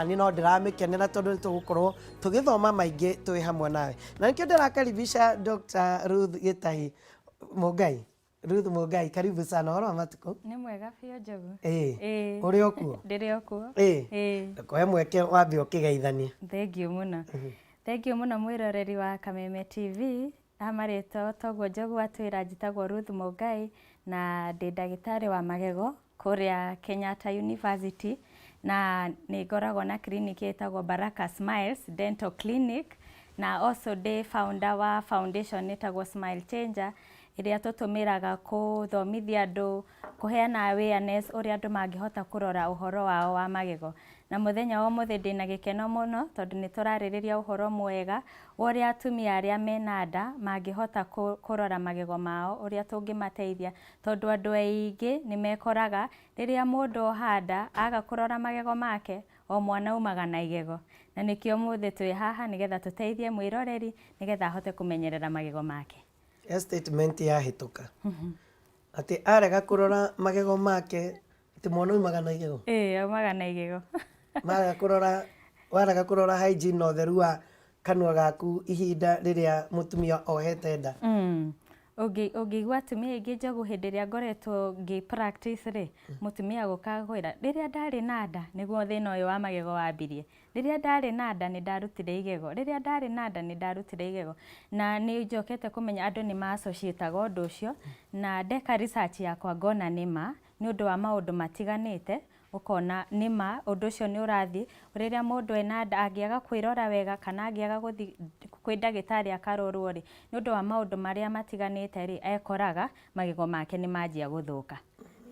Nĩ no ndĩramĩkenera tondũ nĩ tũgũkorwo tũgĩthoma maingĩ twĩ hamwe nawe, na nĩkĩo ndĩrakaribisha Dr. Ruth Gĩtahi Mũngai. Ruth Mũngai, karibu sana. Ũhoro wa matukũ? Nĩ mwega biũ, Njogu. Ĩĩ, ũrĩ o kuo? Ndĩrĩ o kuo. Ĩĩ, ndũkoe mweke wambe ũkĩgeithanie. Thengiũ mũno, thengiũ mũno mwĩroreri wa Kameme TV. Ha marĩtwa, toguo Njogu atwĩra, njĩtagwo Ruth Mũngai na ndĩ ndagĩtarĩ wa magego kũrĩa Kenyatta University, na nĩ ngoragwo na clinic ĩtagwo Baraka Smiles Dental Clinic, na also ndĩ founder wa foundation ĩtagwo Smile Changer, ĩrĩa tũtũmĩraga kũthomithia andũ, kũheana awareness ũrĩa andũ mangĩhota kũrora ũhoro wao wa magego. Na mũthenya wa ũmũthĩ ndĩna gĩkeno mũno tondũ nĩ tũrarĩrĩria ũhoro mwega wa ũrĩa atumia arĩa mena nda mangĩhota kũrora magego mao, ũrĩa tũngĩmateithia, tondũ andũ aingĩ nĩ mekoraga rĩrĩa mũndũ oha nda aga kũrora magego make, o mwana aumaga na igego. Na nĩkĩo ũmũthĩ twĩ haha nĩgetha tũteithie mwĩroreri nĩgetha ahote kũmenyerera magego make. He statement yahĩtũka atĩ arega kũrora magego make atĩ mwana aumaga na igego. Ĩĩ, aumaga na igego. Marega kũrora, warega kũrora hygiene na ũtheru wa kanua gaku ihinda rĩrĩa mũtumia ohete nda. Ũngĩigua atumia aingĩ, Njogu, hĩndĩ ĩrĩa ngoretwo ngĩ practice rĩ, mũtumia agũka agũkwĩra, "Rĩrĩa ndarĩ na nda nĩguo thĩna ũyũ wa magego wambirie. Rĩrĩa ndarĩ na nda nĩ ndarutire igego. Rĩrĩa ndarĩ na nda nĩ ndarutire igego." Na nĩ njokete kũmenya andũ nĩ ma associate aga ũndũ ũcio, na ndeka research yakwa ngona nĩ ma, nĩ ũndũ wa maũndũ matiganĩte, ũkona nĩ ma ũndũ ũcio nĩ ũrathiĩ. Rĩrĩa mũndũ ena nda angĩaga kwĩrora wega kana angĩaga gũthiĩ kwĩ ndagĩtarĩ akarorwo rĩ, nĩ ũndũ wa maũndũ marĩa matiganĩte rĩ, ekoraga magego make nĩ manjia gũthũka.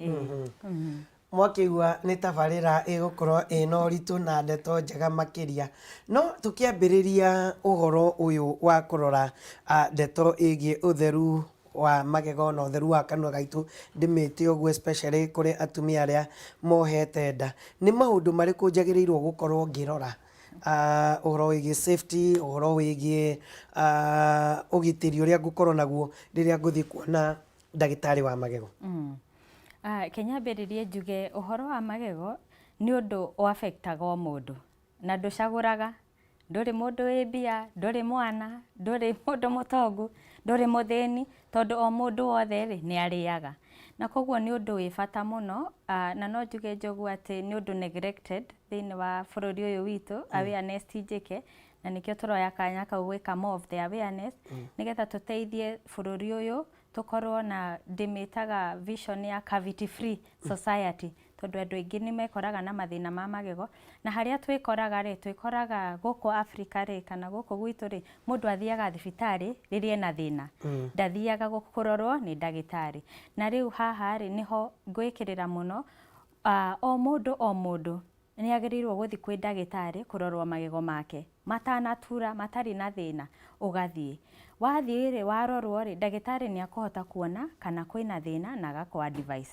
Ĩĩ. Mwakĩigua nĩ tabarĩra ĩgũkorwo ĩna ũritũ na ndeto njega makĩria. No tũkĩambĩrĩria ũhoro ũyũ wa kũrora ndeto ĩgiĩ ũtheru wa magego na ũtheru wa kanua gaitũ, ndĩmĩte ũguo especially kũrĩ atumia arĩa mohete nda, nĩ maũndũ marĩkũ njagĩrĩirwo gũkorwo ngĩrora? Ũhoro wĩgiĩ safety, ũhoro wĩgiĩ ũgitĩri ũrĩa ngũkorwo naguo rĩrĩa ngũthiĩ kuona ndagĩtarĩ wa magego? Reke nyambĩrĩrie njuge ũhoro wa magego nĩ ũndũ ũ affect aga o mũndũ na ndũcagũraga, ndũrĩ mũndũ wĩ mbia, ndũrĩ mwana, ndũrĩ mũndũ mũtongu, ndũrĩ mũthĩni, tondũ o mũndũ wothe rĩ, nĩ arĩaga. Na koguo nĩ ũndũ wĩ bata mũno, na no njuge Njogu atĩ nĩ ũndũ neglected thĩinĩ wa bũrũri ũyũ witũ, awareness ti njĩke, na nĩkĩo tũroya kanya kau gwĩka more of the awareness, nĩgetha tũteithie bũrũri ũyũ tũkorwo na, ndĩmĩtaga vision ya cavity free society, tondũ andũ aingĩ nĩ mekoraga na mathĩna ma magego, na harĩa twĩkoraga rĩ, twĩkoraga gũkũ Africa rĩ, kana gũkũ gwitũ rĩ, mũndũ athiaga thibitarĩ rĩrĩa ena thĩna, ndathiaga kũrorwo nĩ ndagĩtarĩ. Na rĩu haha rĩ, nĩho ngwĩkĩrĩra mũno, o mũndũ o mũndũ nĩ agĩrĩirwo gũthiĩ kwĩ ndagĩtarĩ kũrorwo magego make matanatura, matarĩ na thĩna, ũgathiĩ. Wathiĩ rĩ, warorwo rĩ, ndagĩtarĩ nĩ akũhota kuona kana kwĩna thĩna na agakũ advise.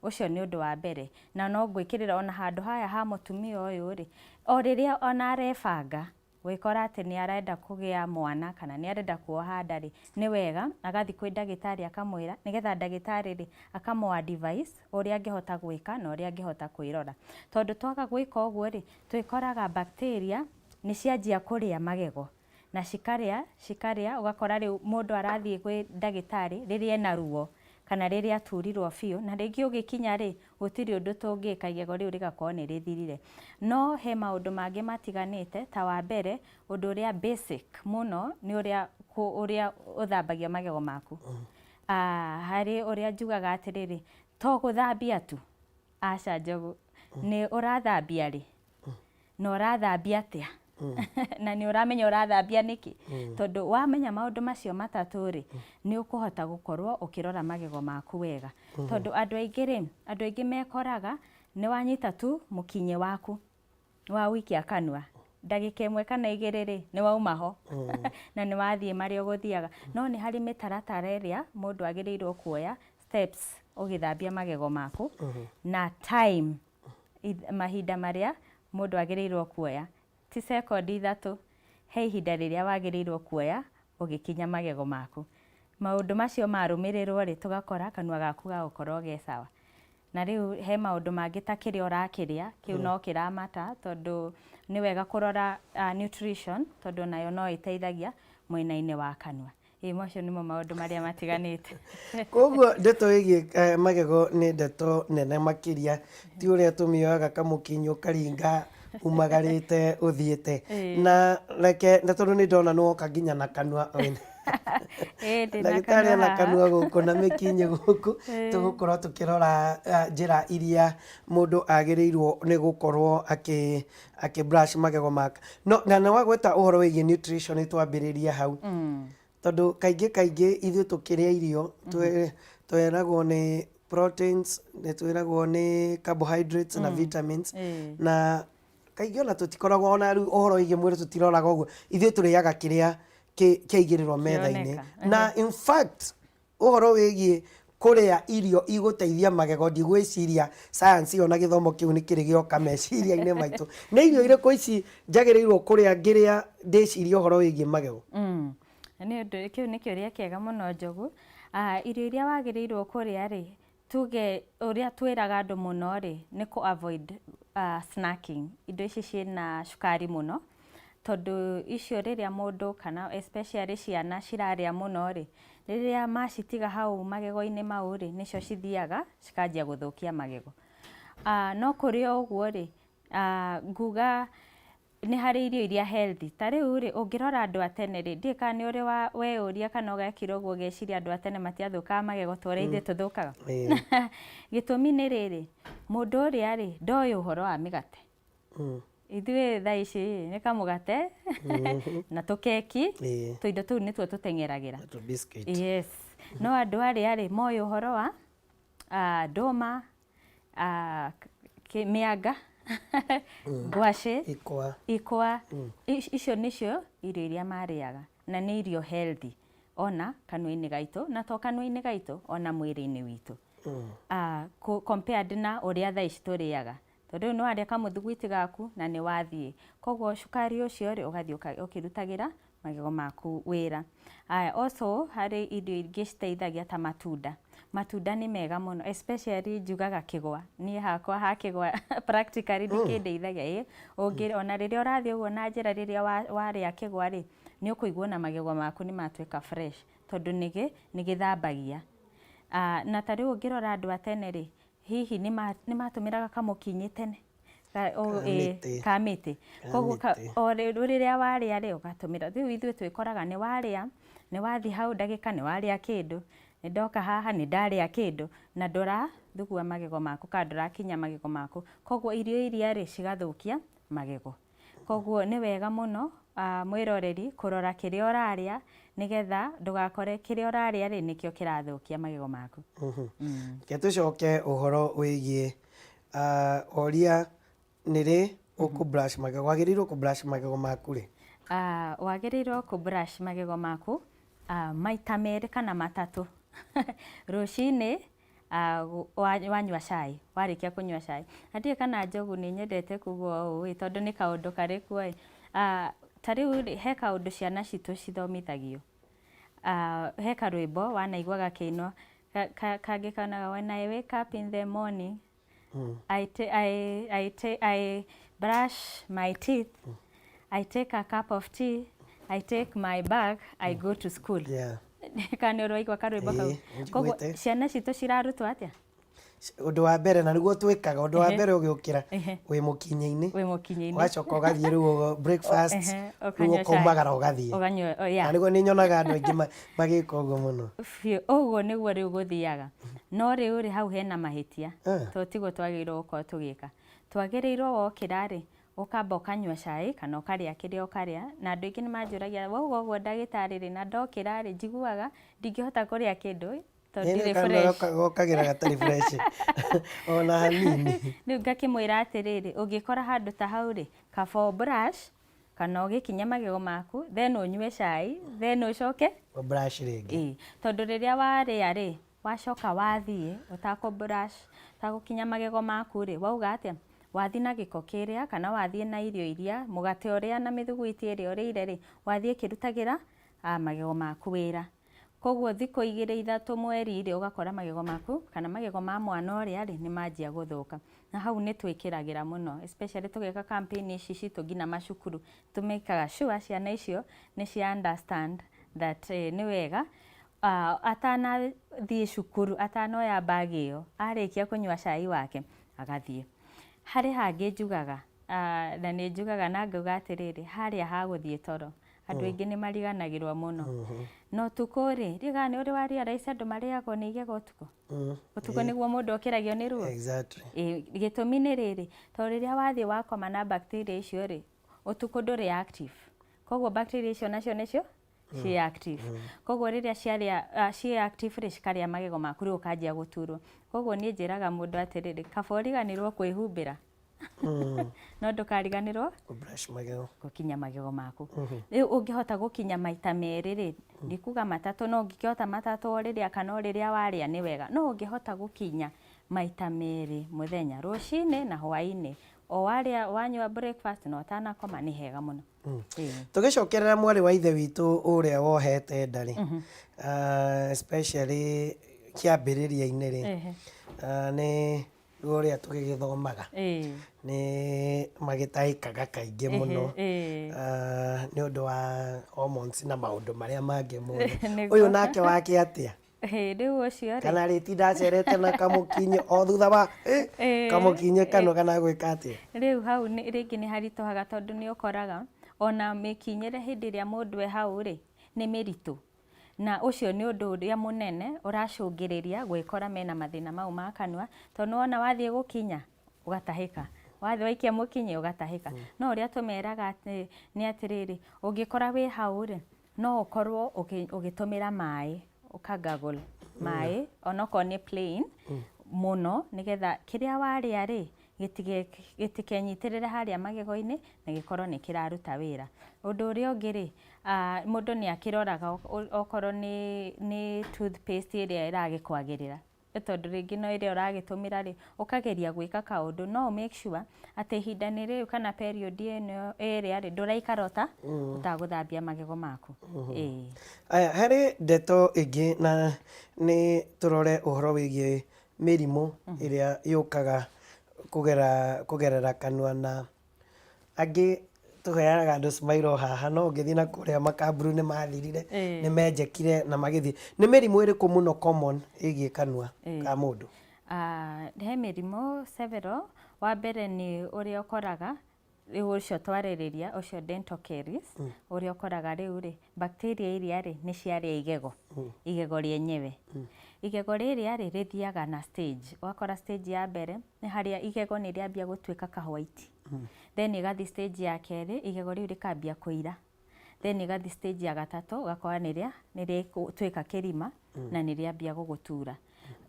Ũcio nĩ ũndũ wa mbere. Na no ngwĩkĩrĩra ona handũ haya ha mũtumia ũyũ rĩ, o rĩrĩa ona arebanga gwĩkora atĩ nĩ arenda kũgĩa mwana kana nĩ arenda kuoha nda rĩ, nĩ wega agathiĩ kwĩ ndagĩtarĩ akamwĩra, nĩgetha ndagĩtarĩ rĩ, akamũ advise ũrĩa angĩhota gwĩka na ũrĩa angĩhota kwĩrora. Tondũ twaga gwĩka ũguo rĩ, twĩkoraga bacteria nĩ cianjia kũrĩa magego na cikarĩa, cikarĩa, ũgakora rĩu mũndũ arathiĩ kwĩ ndagĩtarĩ rĩrĩa ena ruo kana rĩrĩa aturirwo biũ, na rĩngĩ ũgĩkinya rĩ, gũtirĩ ũndũ tũngĩka, igego rĩu rĩgakorwo nĩ rĩthirire. No he maũndũ mangĩ matiganĩte, ta wa mbere, ũndũ ũrĩa basic mũno nĩ ũrĩa ũrĩa ũthambagia magego maku. Harĩ ũrĩa njugaga atĩrĩrĩ, to gũthambia tu, aca Njogu, nĩ ũrathambia rĩ, na ũrathambia atĩa, na nĩ ũramenya ũrathambia nĩkĩ? Tondũ wamenya maũndũ macio matatũ rĩ, nĩ ũkũhota gũkorwo ũkĩrora magego maku wega. Tondũ andũ aingĩ rĩ, andũ aingĩ mekoraga nĩ wanyita tu mũkinyĩ waku wawikia kanua, ndagĩka 1 kana 2 rĩ, nĩ wauma ho na nĩ wathiĩ marĩa ũgũthiaga. No nĩ harĩ mĩtaratara ĩrĩa mũndũ agĩrĩirwo kuoya steps ũgĩthambia magego maku na time, mahinda marĩa mũndũ agĩrĩirwo kuoya, ti sekondi 3, he ihinda rĩrĩa wagĩrĩirwo kuoya ũgĩkinya magego maku. Maũndũ macio marũmĩrĩrwo rĩ, tũgakora kanua gaku gagũkorwo ge sawa. Na rĩu he maũndũ mangĩ ta kĩrĩa ũrakĩrĩa, kĩu no kĩramata tondũ nĩ wega kũrora nutrition tondũ nayo no ĩteithagia mwena-inĩ wa kanua. Ĩĩ macio nĩmo maũndũ marĩa matiganĩte. Koguo ndeto ĩgiĩ magego nĩ ndeto nene makĩria, ti ũrĩa tũmĩoyaga kamũkinyo ũkaringa umagarĩte ũthiĩte. Na reke, na tondũ nĩ ndona nĩ woka nginya na kanua Ĩĩ ndĩna ndagĩtarĩ kanua ena haha. Kanua gũkũ na mĩkinyĩ gũkũ, tũgũkorwo tũkĩrora njĩra iria mũndũ agĩrĩirwo nĩ gũkorwo akĩ brush magego make. No na nĩ wagweta ũhoro wĩgiĩ nutrition, twambĩrĩrie hau, tondũ kaingĩ kaingĩ ithuĩ tũkĩrĩa irio tweragwo nĩ proteins, nĩ twĩragwo nĩ carbohydrates na vitamins, na kaingĩ ona tũtikoragwo ona rĩu ũhoro wĩgiĩ mwĩrĩ tũtiroraga ũguo. Ithuĩ tũrĩaga kĩrĩa kĩaigĩrĩrwo metha-inĩ. Kĩoneka. Na in fact ũhoro wĩgiĩ kũrĩa irio igũteithia magego, ndigwĩciria science ĩyo na gĩthomo kĩu nĩ kĩrĩ gĩoka meciria-inĩ maitũ. Nĩ irio irĩkũ ici njagĩrĩirwo kũrĩa ngĩrĩa ndĩcirie ũhoro wĩgiĩ magego? Nĩ ũndũ kĩu nĩ kĩũria kĩega mũno, Njogu. Irio iria wagĩrĩirwo kũrĩa rĩ, tuge ũrĩa twĩraga andũ mũno rĩ, nĩ kũ avoid snacking, indo ici ciĩna cukari mũno, tondũ icio rĩrĩa mũndũ kana especially ciana cirarĩa mũno rĩ, rĩrĩa macitiga hau magego-inĩ mau rĩ, nĩcio cithiaga cikanjia gũthũkia magego. No kũrĩ o ũguo rĩ, nguga nĩ harĩ irio iria healthy. Ta rĩu rĩ, ũngĩrora andũ a tene rĩ, ndiũĩ kana nĩ ũrĩ weyũria kana ũgekira ũguo ũgeciria andũ a tene matiathũkaga magego ta ũrĩa ithuĩ tũthũkaga. Gĩtũmi nĩ rĩrĩ, mũndũ ũrĩa rĩ, ndoĩ ũhoro wa mĩgate. Ithuĩ thaa ici nĩ kamũgate na tũkeki, tũindo tũu nĩtuo tũteng'eragĩra. Na tũ biscuit. Yes. No andũ arĩa rĩ, moĩ ũhoro wa ndũma, mĩanga, ngwacĩ, ikwa, ikwa, icio nĩcio irio iria marĩaga na nĩ irio healthy ona kanua-inĩ gaitũ, na to kanua-inĩ gaitũ, ona mwĩrĩ-inĩ witũ, compared na ũrĩa thaa ici tũrĩaga, tondũ rĩu nĩ warĩa kamũthuguiti gaku na nĩ wathiĩ, koguo cukari ũcio rĩ, ũgathiĩ ũkĩrutagĩra magego maku wĩra. Aya, also harĩ irio ingĩ citeithagia ta matunda. Matunda nĩ mega mũno, especially njugaga kĩgwa. Niĩ hakwa ha kĩgwa practically nĩ kĩndeithagia. Ĩ ũngĩ ona rĩrĩa ũrathiĩ ũguo na njĩra, rĩrĩa warĩa kĩgwa rĩ, nĩ ũkũigua ona magego maku nĩ matuĩka fresh, tondũ nĩ gĩthambagia. Na ta rĩu ũngĩrora andũ a tene rĩ, hihi nĩ matũmĩraga kamũkinyĩ tene ka mĩtĩ. Ka mĩtĩ. Ka koguo mĩtĩ. O rĩrĩa warĩa rĩ, ũgatũmĩra. Rĩu ithuĩ twĩkoraga nĩ warĩa, nĩ wathiĩ hau ndagĩka nĩ warĩa kĩndũ, nĩ ndoka haha nĩ ndarĩa kĩndũ, na ndũrathugua magego maku kana ndũrakinya magego maku, koguo irio iria rĩ cigathũkia magego. Koguo nĩ wega mũno, mwĩroreri, kũrora kĩrĩa ũrarĩa, nĩgetha ndũgakore kĩrĩa ũrarĩa rĩ, nĩkĩo kĩrathũkia magego maku. Reke tũcoke ũhoro wĩgiĩ oria nĩ rĩ ũkũ brush magego, wagĩrĩirwo kũ brush magego maku rĩ? Wagĩrĩirwo kũ brush magego maku maita merĩ kana matatũ. Rũcinĩ wanyua cai, warĩkia kũnyua cai. Na ndiũĩ kana Njogu nĩ nyendete kuga ũũ ĩ, tondũ nĩ kaũndũ karĩ kuo ĩ. Ta rĩu rĩ, he kaũndũ ciana citũ cithomithagio. He karwĩmbo wanaigua gakĩinwo kangĩ kaunaga, "When I wake up in the morning, I brush my teeth, I take a cup of tea, I take my bag, I go to school." Kana nĩ ũraigua karwĩmbo kau? Ĩĩ, Koguo njiguĩte. ciana citũ cirarutwo atĩa? Ũndũ wa mbere, na nĩguo twĩkaga, ũndũ wa mbere ũgĩũkĩra wĩ mũkinyĩ-inĩ, Wĩ mũkinyĩ-inĩ. Ũgacoka ũgathiĩ rĩu breakfast, rĩu ũkanyua cai. Ũkaumagara ũgathiĩ. Ũganyua, oh, yeah. Na nĩguo nĩ nyonaga andũ aingĩ magĩka ũguo mũno. Biũ, ũguo nĩguo rĩu gũthiaga. No rĩu rĩ, hau hena mahĩtia, to tiguo twagĩrĩirwo gũkorwo tũgĩka. Twagĩrĩirwo wokĩra rĩ, ũkamba ũkanyua cai kana ũkarĩa kĩrĩa ũkarĩa, na andũ aingĩ nĩ manjũragia, wauga ũguo ndagĩtarĩ rĩ, na ndokĩra rĩ, njiguaga ndingĩhota kũrĩa kĩndũ tondũ ndirĩ fresh. Gokagĩra gatarĩ fresh ona hanini. Rĩu ngakĩmwĩra atĩrĩrĩ, ũngĩkora handũ ta hau rĩ, kaba ũ brush kana ũgĩkinye magego maku, then ũnyue cai, then ũcoke brush rĩngĩ. Ĩĩ, tondũ rĩrĩa warĩa rĩ, wacoka wathiĩ ũtakũ brush, ũtagũkinya magego maku rĩ, wauga atĩa? Wathiĩ na gĩko kĩrĩa kana wathiĩ na irio iria, mũgate ũrĩa na mĩthuguiti ĩrĩa ũrĩire rĩ, wathiĩ ĩkĩrutagĩra magego maku wĩra. Koguo thikũ igĩrĩ ithatũ mweri rĩ, ũgakora magego maku kana magego ma mwana ũrĩa rĩ, nĩ manjia gũthũka. Na hau nĩ twĩkĩragĩra mũno, especially tũgĩka campaign ici citũ nginya macukuru, tũmĩkaga sure ciana icio nĩ cia understand that nĩ wega atanathiĩ cukuru, atanoya bag ĩyo, arĩkia kũnyua cai wake agathiĩ. Harĩ hangĩ njugaga, na nĩ njugaga na ngauga atĩrĩrĩ, harĩa ha gũthiĩ toro, andũ aingĩ nĩ mariganagĩrwo mũno. Na ũtukũ rĩ, ndiũĩ kana nĩ ũrĩ wa realize andũ marĩagwo nĩ igego ũtukũ? Ũtukũ nĩguo mũndũ okĩragio nĩ ruo. Gĩtũmi nĩ rĩrĩ, tondũ rĩrĩa wathiĩ wakoma na bacteria icio rĩ, ũtukũ ndũrĩ active. Koguo bacteria icio nacio nĩcio ciĩ active. Koguo rĩrĩa ciarĩa, ciĩ active rĩ, cikarĩa magego maku rĩu ũkanjia gũturwo. Koguo niĩ njĩraga mũndũ atĩrĩrĩ, kaba ũriganĩrwo kwĩhumbĩra no ndũkariganĩrwo Kũ brush magego. Gũkinya magego maku. Rĩu ũngĩhota gũkinya maita merĩ rĩ, ndikuga matatũ, no ũngĩkĩhota matatũ o rĩrĩa kana o rĩrĩa warĩa nĩ wega, no ũngĩhota gũkinya maita merĩ mũthenya, rũcinĩ na hwaĩ-inĩ, o warĩa wanyua breakfast na ũtanakoma, nĩ hega mũno. Ĩĩ. Tũgĩcokerera mwarĩ wa ithe witũ ũrĩa wohete nda rĩ, especially kĩambĩrĩria-inĩ rĩ, nĩ ũrĩa tũgĩgĩthomaga, nĩ magĩtahĩkaga kaingĩ mũno nĩ ũndũ wa hormones na maũndũ marĩa mangĩ mothe. Ũyũ nake wake atĩa? Rĩu ũcio rĩ, Kana arĩtinda acerete na kamũkinyĩ o thutha wa kamũkinyĩ kanua kana gwĩka atĩa? Rĩu hau rĩngĩ nĩ haritũhaga tondũ nĩ ũkoraga ona mĩkinyĩre hĩndĩ ĩrĩa mũndũ e hau rĩ, nĩ mĩritũ. Na ũcio nĩ ũndũ ũrĩa mũnene ũracũngĩrĩria gwĩkora mena mathĩna mau ma kanua, tondũ nĩ wona wathiĩ gũkinya ũgatahĩka, wathiĩ waikia mũkinyĩ ũgatahĩka. No ũrĩa tũmeraga atĩ nĩ atĩrĩrĩ, ũngĩkora wĩ hau rĩ, no ũkorwo ũgĩtũmĩra maĩ, ũka gargle maĩ onokorwo nĩ plain mũno, nĩgetha kĩrĩa warĩa rĩ, gĩtikenyitĩrĩre harĩa magego-inĩ na gĩkorwo nĩ kĩraruta wĩra. Ũndũ ũrĩa ũngĩ rĩ, mũndũ nĩ akĩroraga okorwo nĩ toothpaste ĩrĩa ĩragĩkwagĩrĩra, tondũ rĩngĩ no ĩrĩa ũragĩtũmĩra rĩ, ũkageria gwĩka kaũndũ no ũ make sure atĩ ihinda-inĩ rĩu kana period ĩno ĩrĩa rĩ, ndũraikara ũtagũthambia magego maku. Ĩĩ. Aya, harĩ ndeto ĩngĩ na nĩ tũrore ũhoro wĩgiĩ mĩrimũ ĩrĩa yũkaga kũgerera kanua, na angĩ tũheaga andũ smile o haha, no ũngĩthiĩ na kũrĩa makamburu nĩ mathirire, nĩ menjekire na magĩthiĩ. Nĩ mĩrimũ ĩrĩkũ mũno common ĩgiĩ kanua ka mũndũ? He mĩrimũ several. Wa mbere nĩ ũrĩa ũkoraga rĩu ũcio twarĩrĩria, ũcio dental caries, ũrĩa ũkoraga rĩu rĩ, bacteria iria rĩ, nĩ ciarĩa igego, igego rĩenyewe. Igego rĩrĩa rĩ, rĩthiaga na stage. Ũgakora stage ya mbere nĩ harĩa igego nĩ rĩambia gũtuĩka ka white. Then ĩgathiĩ stage ya kerĩ, igego rĩu rĩkambia kũira. Then ĩgathiĩ stage ya gatatũ, ũgakora nĩ rĩtuĩka kĩrima na nĩ rĩambia gũgũtura.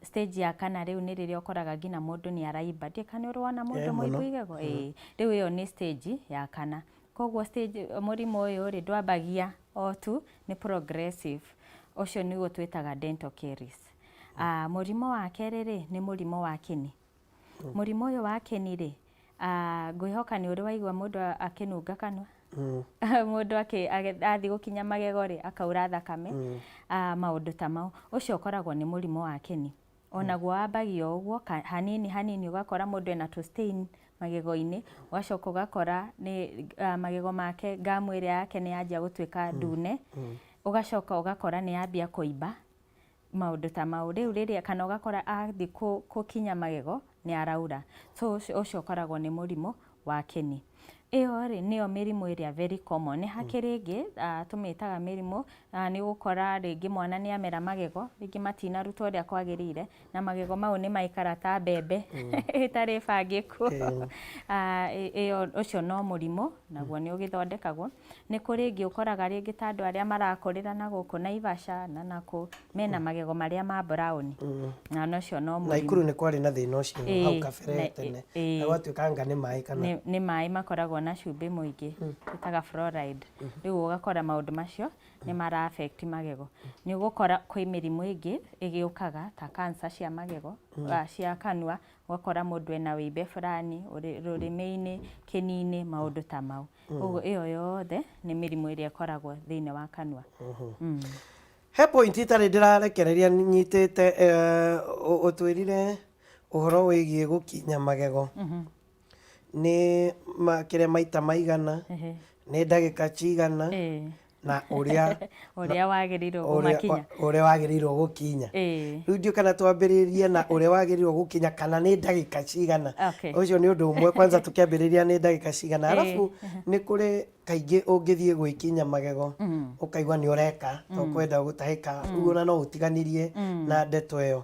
Stage ya kana rĩu nĩ rĩrĩa ũkoraga nginya mũndũ nĩ araimba. Ndiũĩ kana nĩ ũrĩ wona mũndũ mũimbu igego? Ĩĩ. Rĩu ĩyo nĩ stage ya kana. Koguo stage, mũrimũ ũyũ rĩ, ndwambagia o tu, nĩ progressive. Ũcio nĩguo twĩtaga dental caries. Mũrimũ wa kerĩ rĩ, nĩ mũrimũ wa kĩni. Mũrimũ ũyũ wa kĩni rĩ, ngwĩhoka nĩ ũrĩ waigua mũndũ akĩnunga kanua. Mũndũ athiĩ gũkinya magego rĩ, akaura thakame, maũndũ ta mau. Ũcio ũkoragwo nĩ mũrimũ wa kĩni. Onaguo wambagia o ũguo, hanini hanini ũgakora mũndũ ena tũ stain magego-inĩ, ũgacoka ũgakora nĩ magego make, ngamu ĩrĩa yake nĩ yanjia gũtuĩka ndune, ũgacoka ũgakora nĩ yambia kũimba, maũndũ ta mau. Rĩu rĩrĩa, kana ũgakora athiĩ gũkinya magego nĩ araura. So ũcio ũkoragwo nĩ mũrimũ wa kĩni. Ĩyo rĩ, nĩyo mĩrimũ ĩrĩa very common. Nĩ hakĩrĩ ĩngĩ tũmĩtaga mĩrimũ, nĩ ũgũkora rĩngĩ mwana nĩ amera magego, rĩngĩ matinarutwo ũrĩa kwagĩrĩire, na magego mau nĩ maikara ta mbembe ĩtarĩ bangĩku. Ĩyo ũcio no mũrimũ, naguo nĩ ũgĩthondekagwo. Nĩ kũrĩ ĩngĩ ũkoraga rĩngĩ ta andũ arĩa marakũrĩra na gũkũ Naivasha na nakũ, mena magego marĩa ma brown, na ũcio no mũrimũ. Naikuru nĩ kwarĩ na thĩna ũcio hau kabere tene, na gwatuĩka anga nĩ maĩ kana? Nĩ maĩ makoragwo na cumbĩ mũingĩ, twĩtaga fluoride. Rĩu ũgakora maũndũ macio nĩ mara affect magego. Nĩ ũgũkora kwĩ mĩrimũ ĩngĩ ĩgĩũkaga ta cancer cia magego, cia kanua, ũgakora mũndũ ena wĩimbe fulani rũrĩmĩ-inĩ, kĩni-inĩ, maũndũ ta mau. Ũguo ĩyo yothe nĩ mĩrimũ ĩrĩa ĩkoragwo thĩinĩ wa kanua. He point itarĩ ndĩrarekereria nyitĩte eh, ũtwĩrire ũhoro wĩgiĩ gũkinya magego nĩ kĩrĩa maita maigana, nĩ ndagĩka cigana, na ũrĩa ũrĩa wagĩrĩirwo kũmakinya, ũrĩa wagĩrĩirwo gũkinya. Rĩu ndiũĩ kana twambĩrĩrie na ũrĩa wagĩrĩirwo gũkinya kana nĩ ndagĩka cigana. Ũcio nĩ ũndũ ũmwe, kwanza tũkĩambĩrĩria nĩ ndagĩka cigana. Arabu nĩ kũrĩ kaingĩ ũngĩthiĩ gwĩkinya magego ũkaigua nĩ ũreka to kwenda gũtahĩka, rĩu ona no ũtiganĩrie na ndeto ĩyo.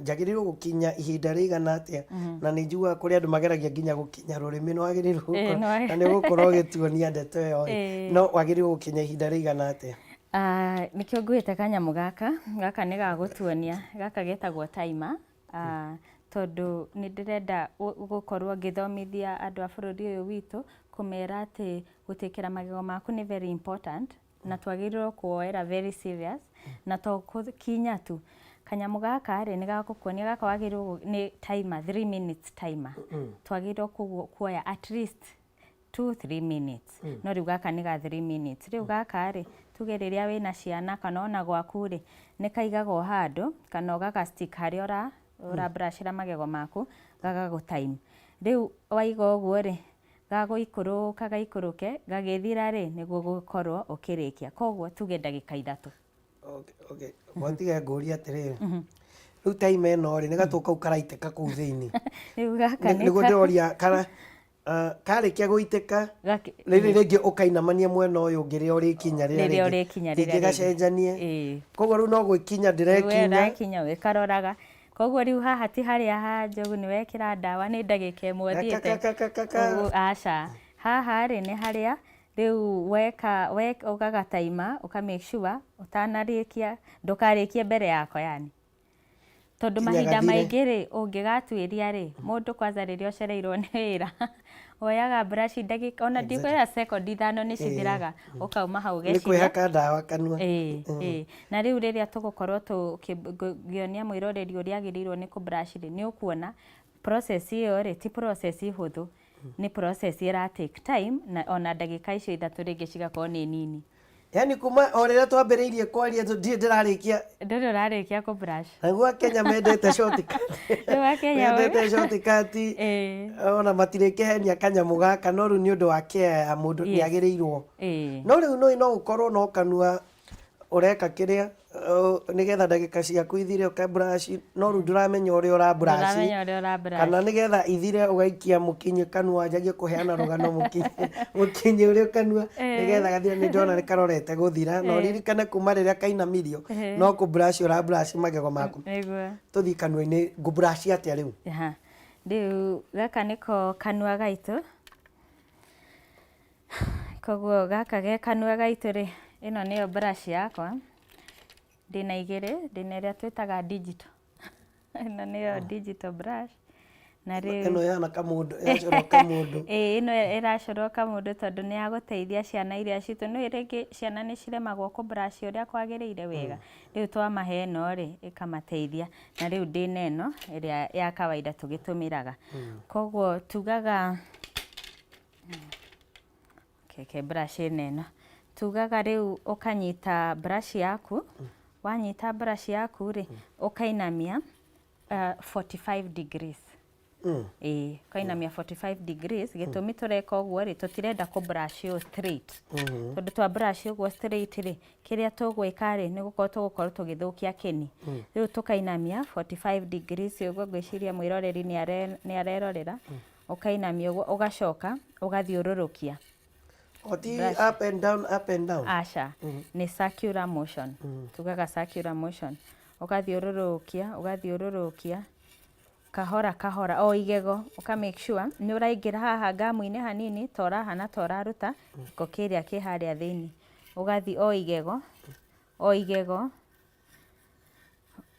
Njagĩrĩirwo gũkinya ihinda rĩigana atĩa? Na nĩ njiguaga kũrĩ andũ mageragia nginya gũkinya rũrĩmĩ, nĩ wagĩrĩirwo gũkorwo na nĩ ũgũkorwo ũgĩtuonia ndeto ĩyo ĩ, no wagĩrĩirwo gũkinya ihinda rĩigana atĩa? Ah, nĩkĩo nguĩte kanyamũ gaka, gaka nĩ ga gũtuonia, gaka getagwo timer. Tondũ nĩ ndĩrenda gũkorwo ngĩthomithia andũ a bũrũri ũyũ witũ, kũmera atĩ gũtĩkĩra magego maku nĩ very important, na twagĩrĩirwo kũwoera very serious, na to gũkinya tu. Kanyamũ gaka rĩ, nĩ gagũkuonia gaka wagĩrĩirwo nĩ timer, 3 minutes timer. Twagĩrĩirwo kuoya at least 2, 3 minutes. No rĩu gaka nĩ ga 3 minutes. Rĩu gaka rĩ, tuge rĩrĩa wĩna ciana kana ona gwaku rĩ, nĩ kaigagwo handũ kana ũgaga stick harĩa ũra brush ĩra magego maku, gagagũ time. Rĩu waiga ũguo rĩ, gagũikũrũka gaikũrũke, gagĩthira rĩ, nĩguo ũgũkorwo ũkĩrĩkia. Koguo tuge ndagĩka 3. Okay. Gwatige ngũrie atĩrĩrĩ, rĩu time ĩno rĩ, nĩ gatũ kau karaitĩka kũu thĩinĩ? Rĩu gaka nĩ Nĩguo ndĩroria kana karĩkia gũitĩka, rĩrĩ rĩngĩ ũkainamania mwena ũyũ ũngĩ rĩrĩa ũrĩkinya rĩrĩa rĩrĩa ũrĩkinya rĩrĩa rĩngĩ gacenjanie. Koguo rĩu no gwĩkinya ndĩrekinya. Ũrakinya ũgĩkaroraga. Koguo rĩu haha ti harĩa ha njogu nĩ wekĩra ndawa nĩ ndagĩka 1 ũthiĩte. Kakakakaka. Aca. Haha rĩ, nĩ harĩa rĩu weka ũgagataima, ũka make sure ũtanarĩkia, ndũkarĩkie mbere yako yani. Tondũ Kinya mahinda gathire. maingĩ rĩ, ũngĩgatuĩria rĩ, mũndũ kwanza rĩrĩa ũcereirwo nĩ wĩra, woyaga brush ndagĩka, ona ndikwĩra sekondi 5 nĩ cithiraga, ũkauma hau Nĩ ũgeciria. kwĩhaka ndawa kanua. Ĩĩ. Na rĩu rĩrĩa tũgũkorwo tũkĩonia mwĩroreri ũrĩa agĩrĩirwo nĩ kũ brush rĩ, nĩ ũkuona process ĩyo rĩ, ti process hũthũ, nĩ process ĩra take time, na ona ndagĩka icio 3 rĩngĩ cigakorwo nĩ nini. Yani kuma o rĩrĩa twambĩrĩirie kwaria ndirĩ ndĩrarĩkia. Ndũrĩ ũrarĩkia kũ brush. Naguo Akenya mendete shortcut. Rĩu Akenya mendete shortcut. Ona matirĩkĩhenia kanyamũ gaka, no rĩu nĩ ũndũ wa care ya mũndũ nĩ agĩrĩirwo. No rĩu no ũkorwo no kanua ũreka kĩrĩa nĩgetha ndagĩka ciaku ithire ũka brush, no rĩu ndũramenya ũrĩa ũra brush. Ndũramenya ũrĩa ũra brush. Kana nĩgetha ithire ũgaikia mũkinyĩ kanua, wanjagie kũheana rũgano mũkinyĩ mũkinyĩ ũrĩ kanua nĩgetha gathire. Nĩ ndona nĩ karorete gũthira, na ũririkane kuma rĩrĩa kainamirio no kũ brush ũra brush magego maku. Tũthiĩ kanua-inĩ, ngũ brush atĩa rĩu? Aha. Rĩu gaka nĩko kanua gaitũ. Koguo gaka ge kanua gaitũ rĩ, ĩno nĩyo brush yakwa. Ndĩna igĩrĩ, ndĩna ĩrĩa twĩtaga digital. Ĩno nĩyo digital brush. Na rĩu Ĩno ĩhana kamũndũ, ĩracorwo kamũndũ. Ĩĩ, ĩno ĩracorwo kamũndũ tondũ nĩ ya gũteithia ciana iria citũ. Nĩũĩ rĩngĩ ciana nĩ ciremagwo kũ brush ũrĩa kwagĩrĩire wega. Rĩu twamahe ĩno rĩ, ĩkamateithia. Na rĩu ndĩna ĩno ĩrĩa ya kawaida tũgĩtũmĩraga. Koguo tugaga keke brush ĩno ĩno. Tugaga rĩu ũkanyita brush yaku, wanyita brush yaku rĩ, ũkainamia 45 degrees. Ĩĩ, ũkainamia 45 degrees. Gĩtũmi tũreka ũguo rĩ, tũtirenda kũ brush ũũ straight. Tondũ twa brush ũguo straight rĩ, kĩrĩa tũgwĩka rĩ, nĩ gũkorwo tũgũkorwo tũgĩthũkia kĩni. Rĩu tũkainamia 45 degrees ũguo, ngwĩciria mwĩroreri nĩ arerorera. Ũkainamia ũguo, ũgacoka ũgathiũrũrũkia. O ti up and down, up and down? Aca, nĩ circular motion. Tugaga circular motion. Ũgathiũrũrũkia, ũgathiũrũrũkia kahora kahora o igego, ũka make sure nĩ ũraingĩra haha ngamu-inĩ hanini, ta ũrahana ta ũraruta gĩko kĩrĩa kĩ harĩa thĩinĩ. Ũgathiĩ o igego, o igego,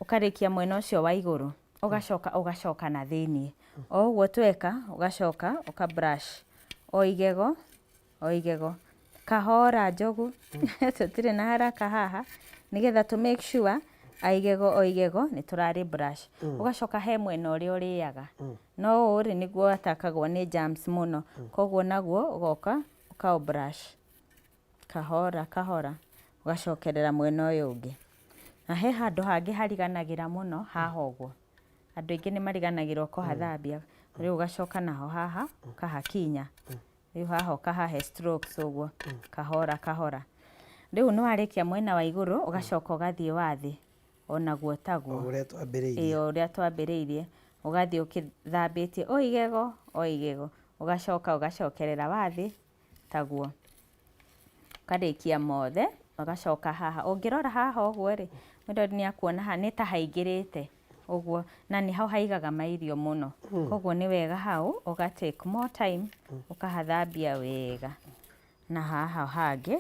ũkarĩkia mwena ũcio wa igũrũ, ũgacoka ũgacoka na thĩinĩ. O ũguo tweka, ũgacoka ũka brush o igego, o igego. Kahora njogu, tũtirĩ na haraka haha, nĩgetha tũ make sure o igego o igego nĩ tũrarĩ brush. Ũgacoka he mwena ũrĩa ũrĩaga. No ũũ rĩ, nĩguo atakagwo nĩ germs mũno. Koguo naguo ũgoka ũkaũ brush kahora kahora, ũgacokerera mwena ũyũ ũngĩ. Na he handũ hangĩ hariganagĩra mũno haha ũguo. Andũ aingĩ nĩ mariganagĩrwo kũhathambia. Rĩu ũgacoka naho haha ũkahakinya. Rĩu haha ũkahahe strokes ũguo kahora kahora. Rĩu nĩ warĩkia mwena wa igũrũ ũgacoka ũgathiĩ wa thĩ onaguo taguo. O ũrĩa twambĩrĩirie. Ĩĩ o ũrĩa twambĩrĩirie. Ũgathiĩ ũkĩthambĩtie o igego o igego. Ũgacoka ũgacokerera wa thĩ taguo. Ũkarĩkia mothe ũgacoka haha. Ũngĩrora haha ũguo rĩ, mũndũ nĩ akuona haha nĩ ta haingĩrĩte ũguo na nĩho haigaga mairio mũno. Koguo nĩ wega hau ũga take more time ũkahathambia wega. Na haha hangĩ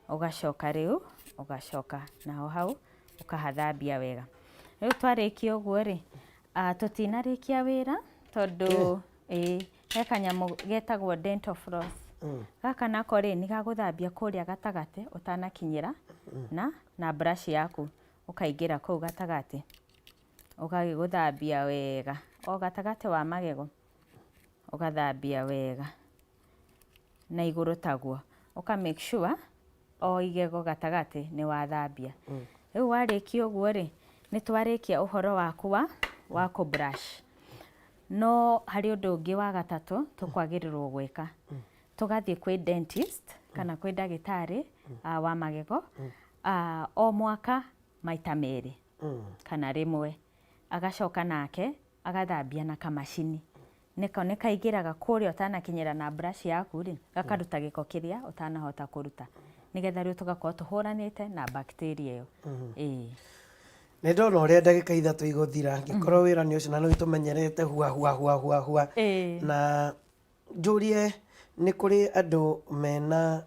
ũgacoka rĩu ũgacoka naho hau ũkahathambia wega. Rĩu twarĩkia ũguo rĩ, tũtinarĩkia wĩra tondũ ĩĩ he kanyamũ getagwo dental floss. Gaka nako rĩ nĩ gagũthambia kũrĩa gatagatĩ ũtanakinyĩra na brush yaku ũkaingĩra kũu gatagatĩ ũgagĩgũthambia wega o gatagatĩ wa magego ũgathambia wega na igũrũ taguo ũka make sure o igego gatagatĩ nĩ wathambia. Rĩu warĩkia ũguo rĩ, nĩ twarĩkia ũhoro waku wa kũ brush. No harĩ ũndũ ũngĩ wa gatatũ tũkwagĩrĩrwo gwĩka. Tũgathiĩ kwĩ dentist kana kwĩ ndagĩtarĩ wa magego o mwaka maita merĩ kana rĩmwe. Agacoka nake agathambia na kamacini. Nĩko nĩ kaingĩraga kũrĩa ũtanakinyĩra na brush yaku rĩ, gakaruta gĩko kĩrĩa ũtanahota kũruta. Nĩgetha rĩu tũgakorwo tũhũranĩte na bacteria ĩyo. Ĩĩ. Nĩ ndona ũrĩa ndagĩka 3 igũthira ngĩkorwo wĩra nĩ ũcio na nĩ tũmenyerete hua hua hua hua hua. Na njũrie nĩ kũrĩ andũ mena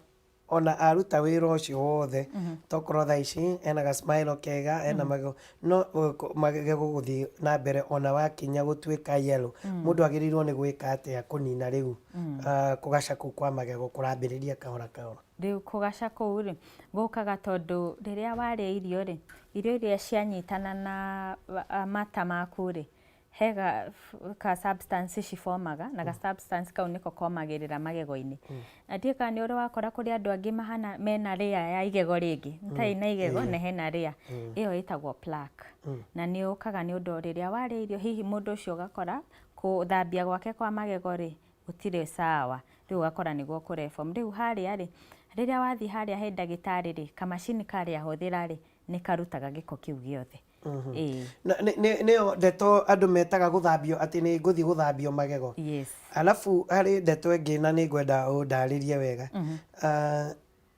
ona aruta wĩra ũcio wothe tokorwo thaa ici ena ga smile kega ena magego no magego gũthiĩ na mbere ona wakinya gũtuĩka yellow mũndũ agĩrĩirwo nĩ gwĩka atĩa kũnina rĩu kũgaca kũu kwa magego kũrambĩrĩria kahora kahora? Rĩu kũgaca kũu rĩ, gũkaga tondũ rĩrĩa warĩa irio rĩ, irio iria cianyitana na mata maku rĩ, he ga substance cibomaga na ga substance kau nĩko komagĩrĩra magego-inĩ. Na ndiũĩ kana nĩ ũrĩ wakora kũrĩ andũ angĩ mahana mena layer ya igego rĩngĩ, nĩ ta ina igego na hena layer, ĩyo ĩtagwo plaque. Na nĩ yũkaga nĩ ũndũ rĩrĩa warĩa irio hihi mũndũ ũcio ũgakora gũthambia gwake kwa magego rĩ, gũtirĩ sawa, rĩu ũgakora nĩguo kũre form. Rĩu harĩa rĩ, rĩrĩa wathiĩ harĩa he ndagĩtarĩ rĩ, kamacini karĩa ahũthĩra rĩ, nĩ karutaga gĩko kĩu gĩothe. Ĩĩ. Nĩyo ndeto andũ metaga gũthambio atĩ nĩ ngũthiĩ gũthambio magego. Yes. Alafu harĩ ndeto ĩngĩ na nĩ ngwenda ũndarĩrie wega.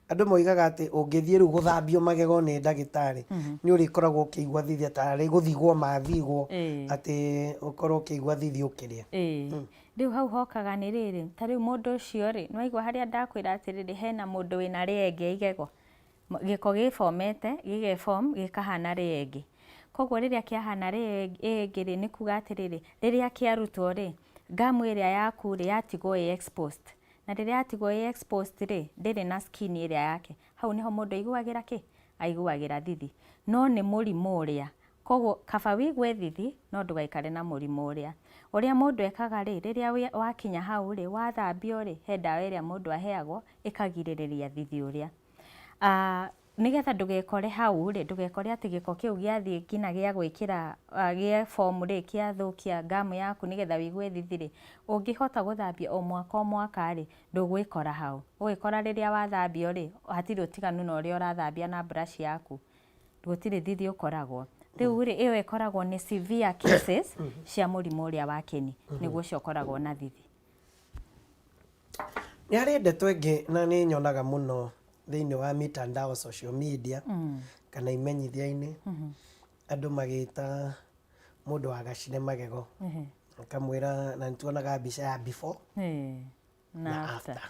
Andũ moigaga atĩ ũngĩthiĩ rĩu gũthambio magego nĩ ndagĩtarĩ nĩ ũrĩkoragwo ũkĩigua thithi tarĩ gũthigwo mathigwo atĩ ũkorwo ũkĩigua thithi ũkĩrĩa. Ĩĩ. Rĩu hau hokaga nĩ rĩrĩ, ta rĩu mũndũ ũcio rĩ, nĩ waigua harĩa ndakwĩra atĩrĩrĩ hena mũndũ wĩna rĩenge igego. Gĩko gĩbomete, gĩge form gĩkahana rĩengĩ. Koguo rĩrĩa kĩahana rĩengĩ rĩ, nĩ kuga atĩrĩrĩ, rĩrĩa kĩarutwo rĩ, ngamu ĩrĩa yaku rĩ, yatigwo ĩ exposed. Na rĩrĩa yatigwo ĩ exposed rĩ, ndĩrĩ na skin ĩrĩa yake. Hau nĩho mũndũ aiguagĩra kĩ? Aiguagĩra thithi. No nĩ mũrimũ ũrĩa. Koguo kaba wĩigue thithi, no ndũgaikare na mũrimũ ũrĩa. Ũrĩa mũndũ ekaga rĩ, rĩrĩa wakinya hau rĩ, wathambio rĩ, he ndawa ĩrĩa mũndũ aheagwo, ĩkagirĩrĩria thithi ũrĩa. Nĩgetha ndũgekore hau rĩ, ndũgekore atĩ gĩko kĩu gĩathiĩ nginya gĩa gwĩkĩra gĩa form rĩ, kĩathũkia ngamu yaku nĩgetha wĩigue thithi rĩ, ũngĩhota gũthambia o mwaka o mwaka rĩ, ndũgwĩkora hau. Ũgwĩkora rĩrĩa wathambio rĩ, hatirĩ ũtiganu na ũrĩa ũrathambia na brush yaku. Gũtirĩ thithi ũkoragwo. Rĩu rĩ, ĩyo ĩkoragwo nĩ severe cases cia mũrimũ ũrĩa wa kĩni, nĩguo ũcio ũkoragwo na thithi. Nĩ harĩ ndeto ĩngĩ na nĩ nyonaga mũno thĩinĩ wa mitandao social media kana imenyithia-inĩ andũ magĩta mũndũ wagacire magego akamwĩra, na nĩ tuonaga mbica ya before na after.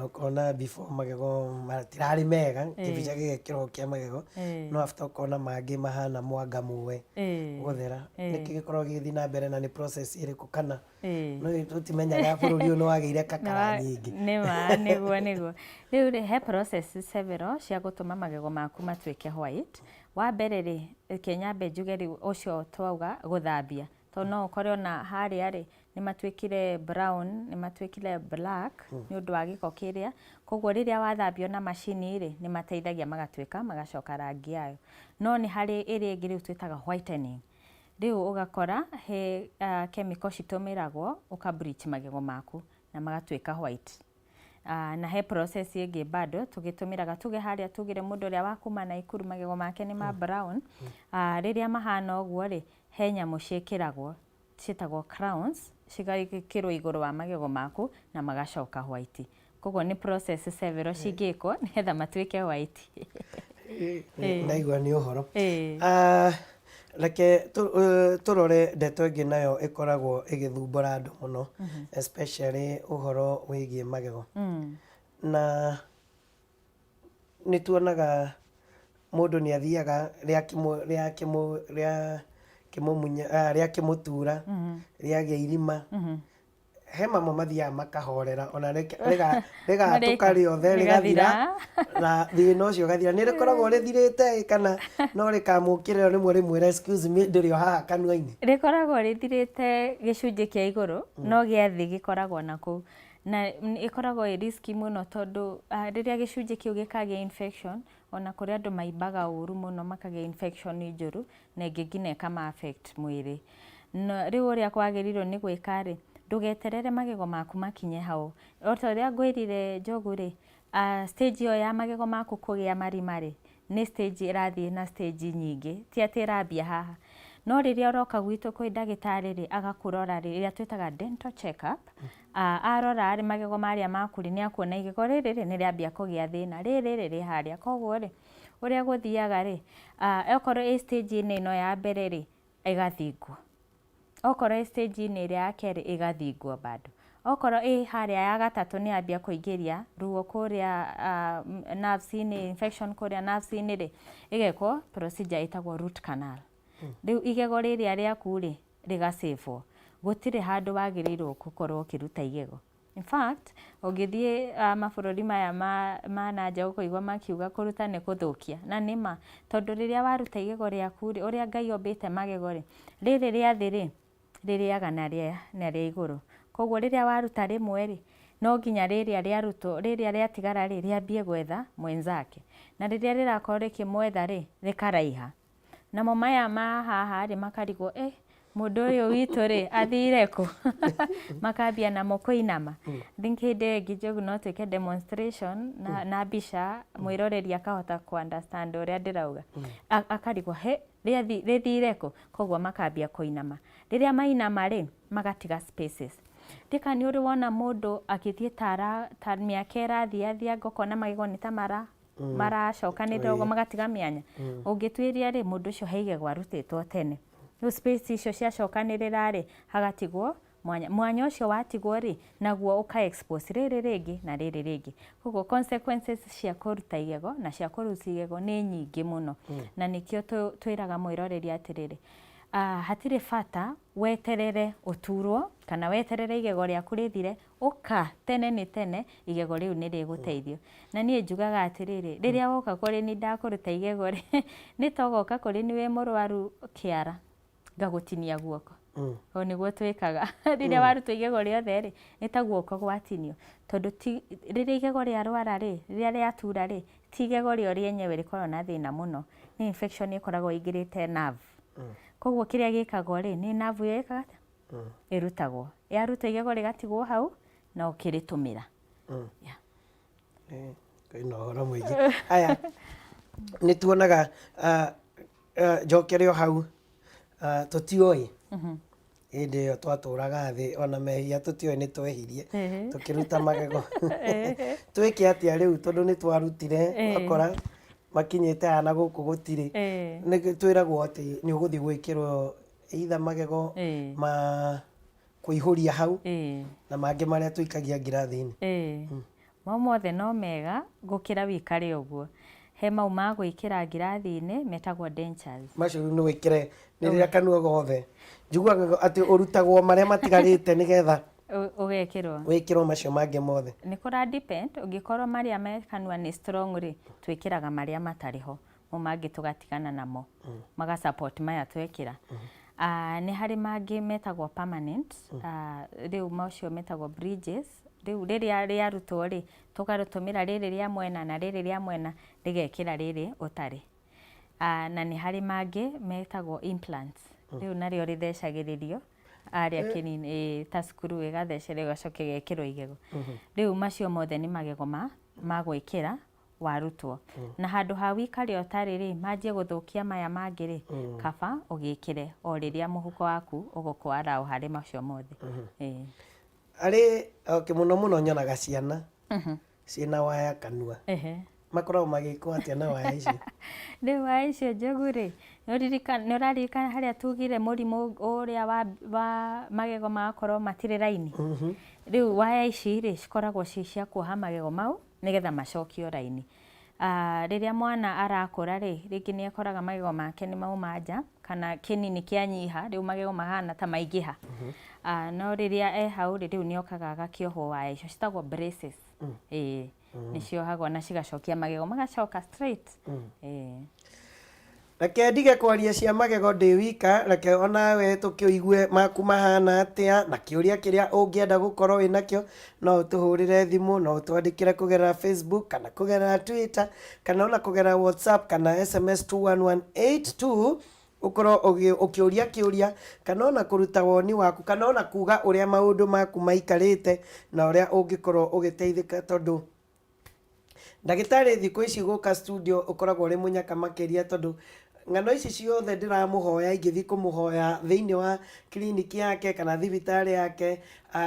Ũkona before magego matirarĩ mega, kĩbica gĩgekĩrwo kĩa magego, no after ũkona mangĩ mahana mwanga muwe gũthera. Nĩkĩ gĩkoragwo gĩgĩthiĩ na mbere na nĩ process ĩrĩkũ kana no tũtimenyaga bũrũri ũyũ nĩ wagĩire kakara nyingĩ. Nĩma, nĩguo nĩguo. Rĩu rĩ, he process several cia gũtũma magego maku matuĩke white. Wa mbere rĩ, reke nyambe njuge rĩu ũcio twauga gũthambia. Tondũ no ũkore ona harĩa rĩ, nĩ matuĩkire brown, nĩ matuĩkire black nĩ ũndũ wa gĩko kĩrĩa. Koguo rĩrĩa wathambio na macini rĩ, nĩ mateithagia magatuĩka magacoka rangi yayo. No nĩ harĩ ĩrĩa ĩngĩ rĩu twĩtaga whitening. Rĩu ũgakora he chemical citũmĩragwo ũka bleach magego maku na magatuĩka white. Na he process ĩngĩ bado tũgĩtũmĩraga, tuge harĩa tugire mũndũ ũrĩa wa kuma Naikuru magego make nĩ ma brown, rĩrĩa mahana ũguo rĩ, he nyamũ ciĩkĩragwo ciĩtagwo crowns, cigekĩrwo igũrũ wa magego maku na magacoka white. Koguo nĩ process several cingĩkwo nĩgetha matuĩke white. Ndaigua nĩ ũhoro. Reke tũrore ndeto ĩngĩ nayo ĩkoragwo ĩgĩthumbũra andũ mũno, especially ũhoro wĩgiĩ magego. Na nĩ tuonaga mũndũ nĩ athiaga rĩakĩmũtura, rĩagĩa irima. He mamwe mathiaga makahorera ona rĩgatũka rĩothe rĩgathira na thĩna ũcio ũgathira. Nĩ rĩkoragwo rĩthirĩte ĩ kana no rĩkamũkĩrĩra rĩmwe rĩmwĩre excuse me ndĩrĩ o haha kanua-inĩ? Rĩkoragwo rĩthirĩte gĩcunjĩ kĩa igũrũ, no gĩa thĩ gĩkoragwo na kũu. Na ĩkoragwo ĩ risky mũno tondũ rĩrĩa gĩcunjĩ kĩu gĩkagĩa infection, ona kũrĩ andũ maimbaga ũru mũno makagĩa infection njũru na ĩngĩ nginya ĩkama affect mwĩrĩ. Na rĩu ũrĩa kwagĩrĩirwo nĩ gwĩka rĩ, ndũgeterere magego maku makinye hau. O ta ũrĩa ngwĩrire Njogu rĩ, stage ĩyo ya magego maku kũgĩa marima rĩ, nĩ stage ĩrathiĩ na stage nyingĩ, ti atĩ ĩrambia haha. No rĩrĩa ũroka gwitũ kwĩ ndagĩtarĩ rĩ, agakũrora rĩ, ĩrĩa twĩtaga dental check up, arora rĩ, magego marĩa maku rĩ, nĩ akuona igego rĩrĩ rĩ, nĩ rĩambia kũgĩa thĩna, rĩrĩ rĩ, rĩ harĩa. Koguo rĩ, ũrĩa gũthiaga rĩ, okorwo ĩ stage-inĩ ĩno ya mbere rĩ, ĩgathingwo. Okorwo ĩ stage-inĩ ĩrĩa ya kerĩ ĩgathingwo bado. Okorwo ĩ harĩa ya gatatũ nĩ yambia kũingĩria ruo kũrĩa nerves-inĩ, infection kũrĩa nerves-inĩ rĩ, ĩgekwo procedure ĩtagwo root canal. Rĩu igego rĩrĩa rĩaku rĩ, rĩgacĩbwo. Gũtirĩ handũ wagĩrĩirwo gũkorwo ũkĩruta igego. In fact, ũngĩthiĩ mabũrũri maya ma na nja ũkũigua makiuga kũruta nĩ kũthũkia. Na nĩ ma, tondũ rĩrĩa waruta igego rĩaku rĩ, ũrĩa Ngai ombĩte magego rĩ, rĩrĩ rĩa thĩ rĩ, rĩrĩaga na rĩa igũrũ. Koguo rĩrĩa waruta rĩmwe rĩ, no nginya rĩrĩa rĩarutwo, rĩrĩa rĩatigara rĩ, rĩambie gwetha mwenzake. Na rĩrĩa rĩrakorwo rĩkĩmwetha rĩ, rĩkaraiha. Namo maya ma haha rĩ, makarigwo eh, mũndũ ũyũ witũ rĩ, athire kũ? Makambia namo kũinama. I think hĩndĩ ĩyo ĩngĩ Njogu no twĩke demonstration na mbica, mwĩroreri akahota kũ understand ũrĩa ndĩrauga. Akarigwo he, rĩthire kũ? Koguo makambia kũinama. Rĩrĩa mainama rĩ, magatiga spaces. Ndika nĩ ũrĩ wona mũndũ agĩthiĩ ta mĩaka ĩrathiathianga ũkona magego nĩ ta maracokanĩrĩra ũguo magatiga mĩanya. Ũngĩtuĩria rĩ, mũndũ ũcio he igego arutĩtwo tene. Rĩu space icio ciacokanĩrĩra rĩ, hagatigwo mwanya. Mwanya ũcio watigwo rĩ, naguo ũka expose rĩrĩ rĩngĩ na rĩrĩ rĩngĩ. Koguo consequences cia kũruta igego na cia kũrucia igego nĩ nyingĩ mũno. Na nĩkĩo twĩraga mwĩroreri atĩrĩrĩ, hatirĩ bata weterere ũturwo kana weterere igego rĩaku rĩthire, ũka tene nĩ tene igego rĩu nĩ rĩgũteithio. Na niĩ njugaga atĩrĩrĩ, rĩrĩa woka kũrĩ niĩ ndakũruta igego rĩ, nĩ ta ũgoka kũrĩ niĩ wĩ mũrwaru kĩara ngagũtinia guoko. O nĩguo twĩkaga. Rĩrĩa warutwo igego rĩothe rĩ, nĩ ta guoko gwatinio. Tondũ ti rĩrĩa igego rĩarwara rĩ, rĩrĩa rĩatura rĩ, ti igego rĩo rĩenyewe rĩkoragwo na thĩna mũno, nĩ infection ĩkoragwo ĩingĩrĩte nerve. Koguo kĩrĩa gĩkagwo rĩ, nĩ nerve ĩyo ĩkaga atĩa? Ĩrutagwo. Yarutwo igego rĩgatigwo hau na ũkĩrĩtũmĩra. Yeah. Kwĩna ũhoro mũingĩ. Aya, nĩ tuonaga njokere o hau, tũtiũĩ hĩndĩ ĩyo twatũraga thĩ ona mehia tũtiũĩ nĩ twehirie tũkĩruta magego. Twĩke atĩa rĩu tondũ nĩ twarutire wakora makinyĩte haha na gũkũ gũtirĩ. Nĩ twĩragwo atĩ nĩ ũgũthiĩ gwĩkĩrwo either magego ma kũihũria hau na mangĩ marĩa tũikagia ngirathi-inĩ. Mau mothe no mega gũkĩra wĩikare ũguo. He mau ma gwĩkĩra ngirathi-inĩ metagwo dentures. Macio rĩu nĩ wĩkĩre nĩ rĩrĩa kanua gothe. Njiguaga atĩ ũrutagwo marĩa matigarĩte nĩgetha Ũgekĩrwo. Wĩkĩrwo macio mangĩ mothe. Nĩ kũra depend, ũngĩkorwo marĩa me kanua nĩ strong rĩ, twĩkĩraga marĩa matarĩ ho, mau mangĩ tũgatigana namo. Maga support maya twekĩra. Nĩ harĩ mangĩ metagwo permanent, rĩu macio metagwo bridges. Rĩu rĩrĩa rĩarutwo rĩ, tũkarĩtũmĩra rĩrĩ rĩa mwena na rĩrĩ rĩa mwena rĩgekĩra rĩrĩ ũtarĩ. Na nĩ harĩ mangĩ metagwo implants. Rĩu narĩo rĩthecagĩrĩrio harĩa kĩni-inĩ, ta screw ĩgathecererio ĩgacoka ĩgekĩrwo igego. Rĩu macio mothe nĩ magego ma gwĩkĩra warutwo. Na handũ ha wĩikare ũtarĩ rĩ, manjie gũthũkia maya mangĩ rĩ, kaba ũgĩkĩre o rĩrĩa mũhuko waku ũgũkũ allow harĩ macio mothe. Ĩĩ. Arĩ okay, mũno mũno nyonaga ciana ciĩna waya kanua. Makoragwo magĩkwo atĩa na waya icio? Rĩu waya icio njogu rĩ, nĩ ũraririkana harĩa tugire mũrimũ ũrĩa wa magego magakorwo matirĩ raini? Rĩu waya ici rĩ, cikoragwo ci cia kuoha magego mau nĩgetha macokio raini. Rĩrĩa mwana arakũra rĩ, rĩngĩ nĩ akoraga magego make nĩ mauma nja kana kĩni nĩ kĩanyiha, rĩu magego mahana ta maingĩha. No rĩrĩa e hau rĩ, rĩu nĩ okaga agakĩohwo waya icio citagwo braces. Ĩĩ, nĩ ciohagwo na cigacokia magego magacoka straight. Ĩĩ. Reke ndige kwaria cia magego ndĩ wika, reke onawe tũkĩigue maku mahana atĩa, na kĩũria kĩrĩa ũngĩenda gũkorwo wĩ nakĩo, no ũtũhũrĩre thimũ, no ũtwandĩkĩre kũgerera Facebook, kana kũgerera Twitter, kana ona kũgerera WhatsApp, kana SMS 21182, ũkorwo ũkĩũria kĩũria, kana ona kũruta woni waku, kana ona kuga ũrĩa maũndũ maku maikarĩte, na ũrĩa ũngĩkorwo ũgĩteithĩka tondũ ndagĩtarĩ thikũ ici gũka studio ũkoragwo ũrĩ mũnyaka makĩria tondũ ng'ano ici ciothe ndĩramũhoya ingĩthiĩ kũmũhoya thĩinĩ wa kiriniki yake kana thibitarĩ yake,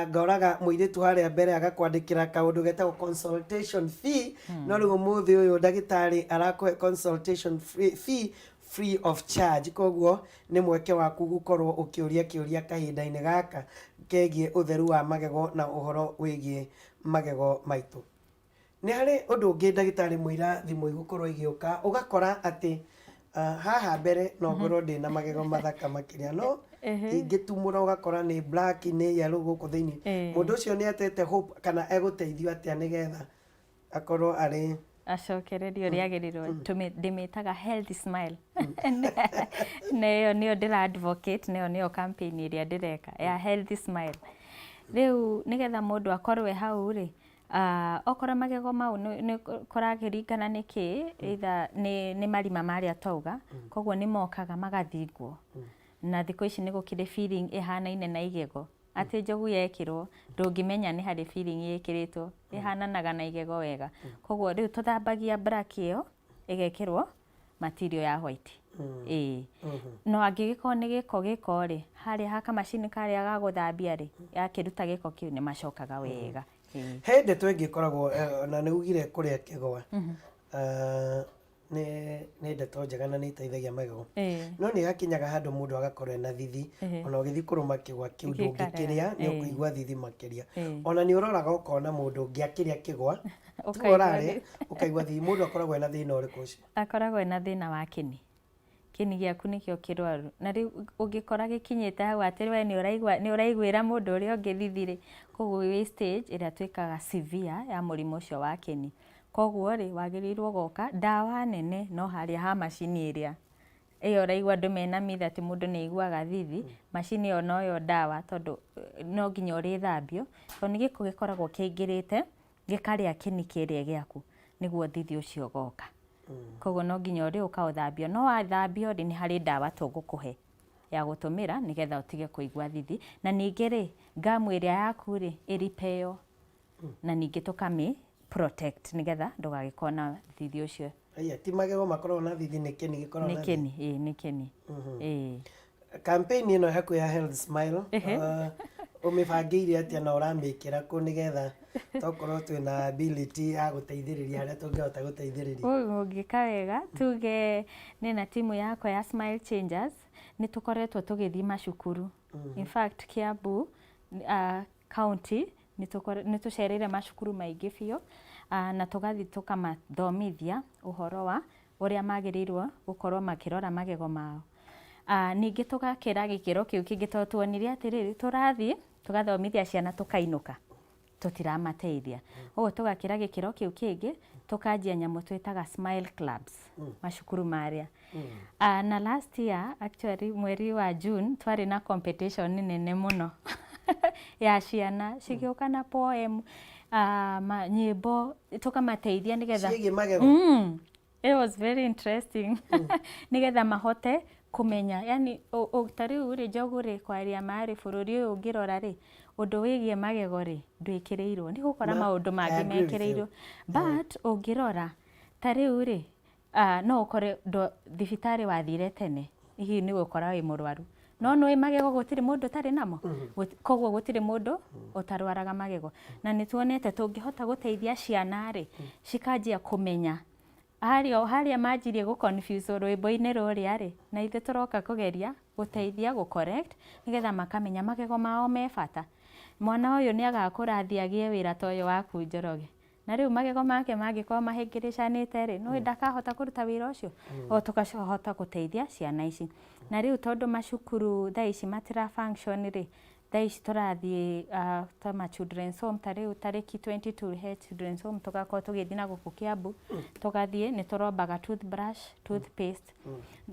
ngoraga mũirĩtu harĩa mbere agakwandĩkĩra kaũndũ getagwo consultation fee, no rĩu ũmũthĩ ũyũ ndagĩtarĩ arakũhe consultation fee free of charge, koguo nĩ mweke waku gũkorwo ũkĩũria kĩũria kahinda-inĩ gaka kegiĩ ũtheru wa magego na ũhoro wĩgiĩ magego maitũ. Nĩ harĩ ũndũ ũngĩ ndagĩtarĩ mũira thimũ igũkorwo igĩũka ũgakora atĩ haha mbere no ngorwo ndĩna magego mathaka makĩria, no ingĩtumũra ũgakora nĩ black, nĩ yellow gũkũ thĩinĩ. Mũndũ ũcio nĩ atete hope kana egũteithio atĩa nĩgetha akorwo arĩ acokererio ũrĩa agĩrĩirwo? Ndĩmĩtaga healthy smile, na ĩyo nĩyo ndĩra advocate, nayo nĩyo campaign ĩrĩa ndĩreka ya healthy smile. Rĩu nĩgetha mũndũ akorwo e hau rĩ, okorwo magego mau nĩ kũrakĩringana nĩ kĩ, either nĩ marima marĩa twauga, koguo nĩ mokaga magathingwo. Na thikũ ici nĩ gũkĩrĩ filling ĩhanaine na igego, atĩ njogu yekĩrwo ndũngĩmenya nĩ harĩ filling ĩkĩrĩtwo, ĩhananaga na igego wega. Koguo rĩu tũthambagia black ĩyo ĩgekĩrwo material ya white. Ĩĩ, no angĩgĩkorwo nĩ gĩko gĩko rĩ, harĩa ha kamacini karĩa ga gũthambia rĩ, yakĩruta gĩko kĩu nĩ macokaga wega. Ĩĩ. He ndeto ĩngĩ ĩkoragwo na nĩ ugire kũrĩa kĩgwa nĩ ndeto njega na nĩ iteithagia magego, no nĩ hakinyaga handũ mũndũ agakorwo ena thithi, ona ũgĩthiĩ kũrũma kĩgwa kĩu ndũngĩkĩrĩa, nĩ ũkũigua thithi makĩria. Ona nĩ ũroraga ũkona mũndũ ũngĩ akĩrĩa kĩgwa tiwe ũrarĩa, ũkaigua thithi. Mũndũ akoragwo ena thĩna ũrĩkũ ũcio? Akoragwo ena thĩna wa kĩni. Kĩni gĩaku nĩkĩo kĩrwaru, na rĩu ũngĩkora gĩkinyĩte hau atĩ we nĩ ũraigua, nĩ ũraiguĩra mũndũ ũrĩa ũngĩ thithi rĩ, koguo wĩ stage ĩrĩa twĩkaga severe ya mũrimũ ũcio wa kĩni. Koguo rĩ, wagĩrĩirwo ũgoka ndawa nene no harĩa ha macini ĩrĩa ĩyo ũraigua andũ mena mitha atĩ mũndũ nĩ aiguaga thithi, macini ĩyo noyo ndawa, tondũ no nginya ũrĩthambio, tondũ nĩ gĩko gĩkoragwo kĩingĩrĩte gĩkarĩa kĩni kĩrĩa gĩaku, nĩguo thithi ũcio ũgoka. Koguo no nginya ũrĩũka ũthambio, no wathambio rĩ, nĩ harĩ ndawa tũgũkũhe ya gũtũmĩra nĩgetha ũtige kũigua thithi. Na ningĩ rĩ, ngamu ĩrĩa yaku rĩ, ĩripeo na ningĩ tũkamĩ protect nĩgetha ndũgagĩkorwo na thithi ũcio. Aya ti magego makoragwo na thithi, nĩ kĩni gĩkoragwo na thithi. Kĩni, ĩĩ, nĩ kĩni, ĩĩ. Campaign ĩno yaku ya Health Smile, ũmĩbangĩire atĩa na ũramĩkĩra kũ nĩgetha tokorwo twĩna ability ya gũteithĩrĩria harĩa tũngĩhota gũteithĩrĩria? Ũngĩka wega tuge nĩ na timu yakwa ya Smile Changers nĩ tũkoretwo tũgĩthiĩ macukuru. In fact, Kiambu county nĩ tũcereire macukuru maingĩ biũ, na tũgathiĩ tũkamathomithia ũhoro wa ũrĩa magĩrĩirwo gũkorwo makĩrora magego mao. Ningĩ tũgakĩra gĩkĩro kĩu kĩngĩ, tondũ tuonire atĩrĩrĩ, tũrathiĩ tũgathomithia ciana tũkainũka. Tũtiramateithia. Ũguo tũgakĩra gĩkĩro kĩu kĩngĩ, tũkanjia nyamũ twĩtaga smile clubs macukuru marĩa. Na last year actually mweri wa June twarĩ na competition nene mũno ya ciana cigĩũka na poem, nyĩmbo, tũkamateithia nĩgetha Ciĩgiĩ magego. It was very interesting nĩgetha mahote kũmenya yani ta rĩu rĩ, Njogu rĩ, kwaria ma rĩ, bũrũri ũyũ ũngĩrora rĩ, ũndũ wĩgiĩ magego rĩ, ndwĩkĩrĩirwo. Nĩ ũgũkora maũndũ I mangĩ agree with you. mekĩrĩirwo, but ũngĩrora ta rĩu rĩ, no ũkore thibitarĩ wathire tene hihi nĩ gũkora wĩ mũrwaru, no nĩ magego gũtirĩ mũndũ ũtarĩ namo. Koguo gũtirĩ mũndũ ũtarwaraga magego, na nĩ tuonete tũngĩhota gũteithia ciana rĩ, cikanjia kũmenya harĩa harĩa manjirie gũ confuse rwĩmbo-inĩ rũrĩa rĩ, na ithuĩ tũroka kũgeria gũteithia gũ correct nĩgetha makamenya magego mao me bata. Mwana ũyũ nĩ agakũra athiĩ agĩe wĩra ta ũyũ waku, Njoroge, na rĩu magego make mangĩkorwo mahĩngĩrĩcanĩte rĩ, nĩũĩ ndakahota kũruta wĩra ũcio. O tũkahota gũteithia ciana ici. Na rĩu tondũ macukuru thaa ici matira function rĩ, thaa ici tũrathiĩ ta ma children's home. Ta rĩu tarĩki 22 he children's home tũgakorwo tũgĩthiĩ na gũkũ Kiambu. Tũgathiĩ nĩ tũrombaga toothbrush, toothpaste,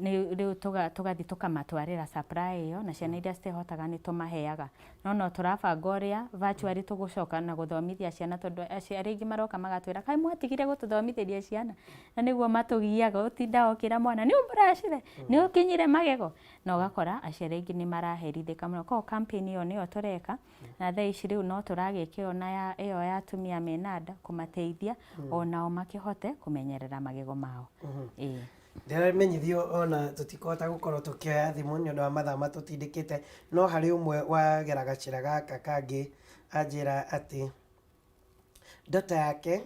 nĩ rĩu tũgathiĩ tũkamatwarĩra supply ĩyo, na ciana iria citehotaga nĩ tũmaheaga. No tũrabanga ũrĩa virtually tũgũcoka na gũthomithia ciana, tondũ aciari aingĩ maroka magatwĩra, "Kaĩ mwatigire gũtũthomithĩria ciana?" Na nĩguo matũgiaga ũtindaga ũkĩra mwana, "Nĩ ũmburacire? Nĩ ũkinyire magego?" Na ũgakora aciari aingĩ nĩ maraherithĩka mũno. Koguo campaign ĩyo nĩyo tũreka, na thaa ici rĩu no tũragĩka ĩyo na ya ĩyo ya atumia mena nda, kũmateithia onao makĩhote kũmenyerera magego mao, ĩĩ. Ndĩramenyithio ona tũtikũhota gũkorwo tũkĩoya thimũ nĩ ũndũ wa mathaa matũtindĩkĩte, no harĩ ũmwe wagera gacĩra gaka kangĩ anjĩra atĩ ndota yake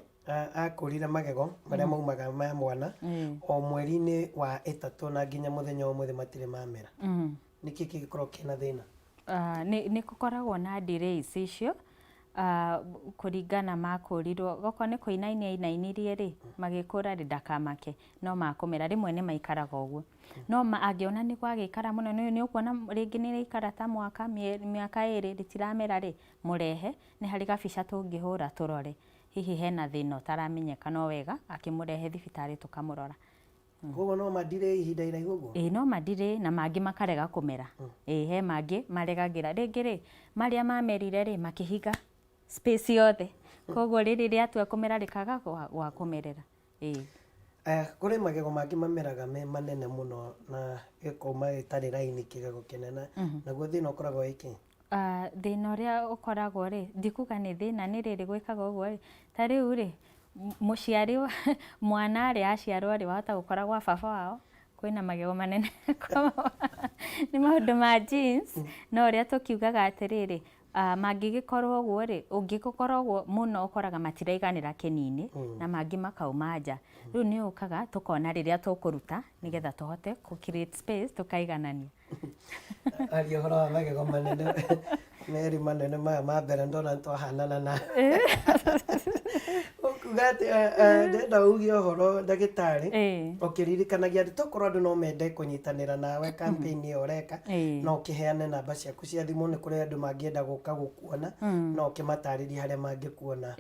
akũrire magego marĩa maumaga ma mwana o mweri-inĩ wa 3, na nginya mũthenya wa ũmũthĩ matirĩ mamera. Nĩkĩ kĩngĩkorwo kĩna thĩna? Nĩ gũkoragwo na delays icio, kũringana makũrirwo okorwo nĩ kũinainia ainainirie rĩ, magĩkũra rĩ, ndakamake, no makũmera. Rĩmwe nĩ maikaraga ũguo, no angĩona nĩ gwagĩikara mũno, nĩ ũkuona rĩngĩ nĩ rĩikara ta mwaka, mĩaka 2 rĩtiramera rĩ, mũrehe, nĩ harĩ gabica tũngĩhũra tũrore hihi hena thĩna ũtaramenyeka. No wega akĩmũrehe thibitarĩ tũkamũrora. Koguo no mandire ihinda iraihu ũguo? Ĩĩ, no mandire, na mangĩ makarega kũmera. Ĩĩ, he mangĩ maregagĩra rĩngĩ rĩ, marĩa mamerire rĩ, makĩhinga space yothe, koguo rĩrĩ rĩatua kũmera rĩkaga gwa kũmerera, ĩĩ. Aya, kũrĩ magego mangĩ mameraga me manene mũno na gĩkauma gĩtarĩ raini, kĩgego kĩnene. Naguo thĩna ũkoragwo wĩ kĩ? Thĩna ũrĩa ũkoragwo rĩ, ndikuga nĩ thĩna, nĩ rĩrĩ gwĩkaga ũguo rĩ, ta rĩu rĩ, mũciari mwana rĩ, aciarwo rĩ, wahota gũkora gwa baba wao kwĩna magego manene. Nĩ maũndũ ma genes. No ũrĩa tũkiugaga atĩrĩrĩ, mangĩgĩkorwo ũguo rĩ, ũngĩgĩkorwo ũguo mũno, ũkoraga matiraiganĩra kĩni-inĩ na mangĩ makauma nja. Rĩu nĩ ũkaga tũkona rĩrĩa tũkũruta nĩgetha tũhote kũ create space tũkaiganania. Aria ũhoro wa magego manene merĩ manene maya ma mbere, ndona nĩtwahanana na ũkuga atĩ ndĩrenda uge ũhoro, ndagĩtarĩ, ũkĩririkanagia andũ, tokorwo andũ no mende kũnyitanĩra nawe campaign ĩyo ũreka, no ũkĩheane namba ciaku cia thimũ. Nĩ kũrĩ andũ mangĩenda gũka gũkuona, no ũkĩmatarĩrie harĩa mangĩkuona,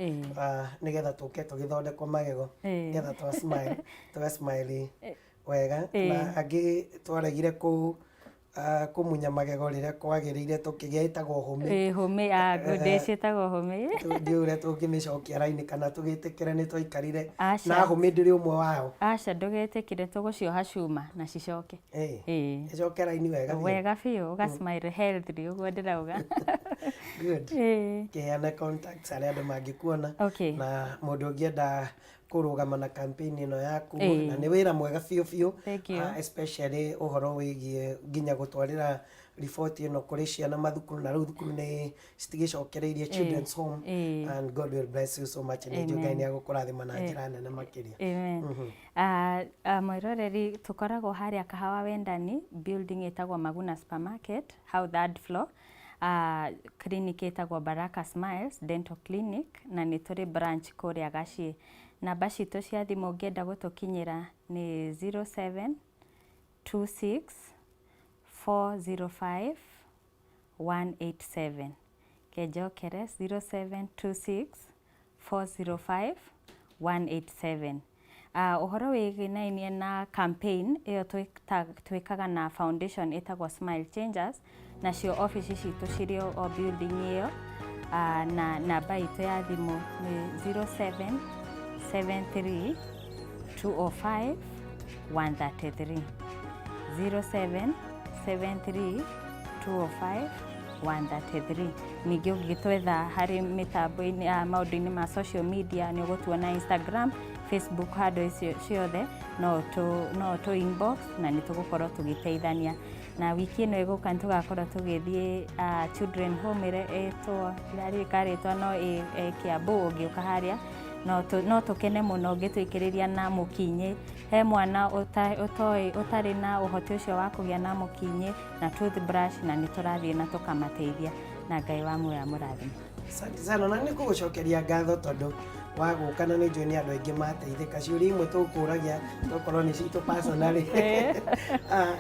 nĩgetha tũke tũgĩthondekwo magego, nĩgetha twa smile, tũga smile wega. Na angĩ twaregire kũ kũmunya magego rĩrĩa kwagĩrĩire, tũkĩgĩa ĩtagwo hũmĩ. Ĩĩ, hũmĩ, good, ciĩtagwo hũmĩ. Ndiũĩ ũrĩa tũngĩmĩcokia raini kana tũgĩtĩkĩre nĩ twaikarire Aca. na hũmĩ, ndĩrĩ ũmwe wao. Aca, ndũgetĩkĩre, tũgũcioha cuma na cicoke. Ĩĩ. Ĩcoke raini wega biũ. Wega biũ, ũga smile healthily, ũguo ndĩrauga. Good. Kĩheane contacts arĩa andũ mangĩkuona na mũndũ ũngĩenda kũrũgama na campaign ĩno yaku, na nĩ wĩra mwega biũ biũ. Thank you. Especially ũhoro wĩgiĩ nginya gũtwarĩra riboti ĩno kũrĩ ciana mathukuru, na rĩu thukuru nĩ citigĩcokereirie, children's home. And God will bless you so much. Nĩ njũĩ Ngai nĩ agũkũrathima na njĩra nene makĩria. Amen. Mwĩroreri, tũkoragwo harĩa Kahawa Wendani, building ĩtagwo Maguna Supermarket, hau third floor. Clinic ĩtagwo Baraka Smiles Dental Clinic, na nĩ tũrĩ branch kũrĩa Gaciĩ. Namba citũ cia thimũ ũngĩenda gũtũkinyĩra nĩ 0726 405 187. Kenjokere 0726 405 187. Ũhoro wĩgĩnainie na campaign ĩyo twĩkaga na foundation ĩtagwo Smile Changers, nacio obici citũ cirĩ o building ĩyo, na namba itũ ya thimũ nĩ 0773 205 133, 0773 205 133. Ningĩ ũngĩtwetha harĩ mĩtambo-inĩ ya maũndũ-inĩ ma social media, nĩ ũgũtuona Instagram, Facebook, handũ icio ciothe no ũtũ inbox na nĩ tũgũkorwo tũgĩteithania. Na wiki ĩno ĩgũka nĩ tũgakorwo tũgĩthiĩ children home ĩrĩa ĩtwo iraririka rĩtwa no ĩ Kiambu. Ũngĩũka harĩa no tũkene mũno ũngĩtũikĩrĩria na mũkinyĩ he mwana ũtoĩ ũtarĩ na ũhoti ũcio wa kũgĩa na mũkinyĩ na toothbrush, na nĩ tũrathiĩ na tũkamateithia, na Ngai wa muoyo amũrathime. Asante sana, na nĩ ngũgũcokeria ngatho tondũ wa gũka, na nĩ njũĩ nĩ andũ aingĩ mateithĩka. Ciũria imwe tũkũragia tokorwo nĩ citũ personally.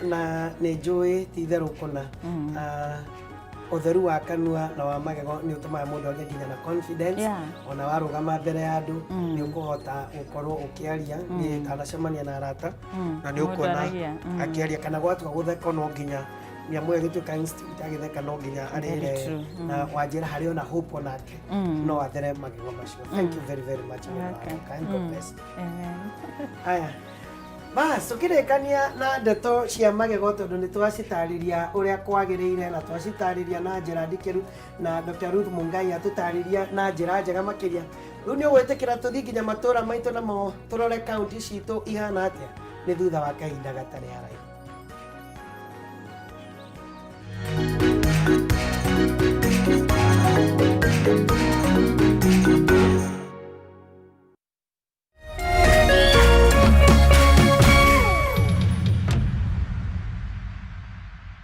Na nĩ njũĩ ti itherũ kũna ũtheru wa kanua na wa magego nĩ ũtũmaga mũndũ agĩe nginya na confidence. Ona warũgama mbere ya andũ nĩ ũkũhota gũkorwo ũkĩaria. Niĩ ndanacemania na arata na nĩ Mũndũ ũkuona aragia. Akĩaria kana gwatua gũtheka, no nginya nyamũ ĩyo ĩgĩtuĩka instinct, agĩtheka no nginya arĩre. Na wanjĩra harĩ ona hope onake no athere magego macio. Thank you very very much nĩ ũndũ wa Welcome. gũka, and God bless. Amen. Aya bas, tũkĩrĩkania na ndeto cia magego, tondũ nĩ twacitarĩria ũrĩa kwagĩrĩire na twacitarĩria na njĩra ndikĩru, na Dr. Ruth Mungai atũtarĩria na njĩra njega makĩria. Rĩu nĩ ũgwĩtĩkĩra tũthiĩ nginya matũra maitũ namo tũrore kaunti citũ ihana atĩa? Nĩ thutha wa kahinda gatarĩ haraihu.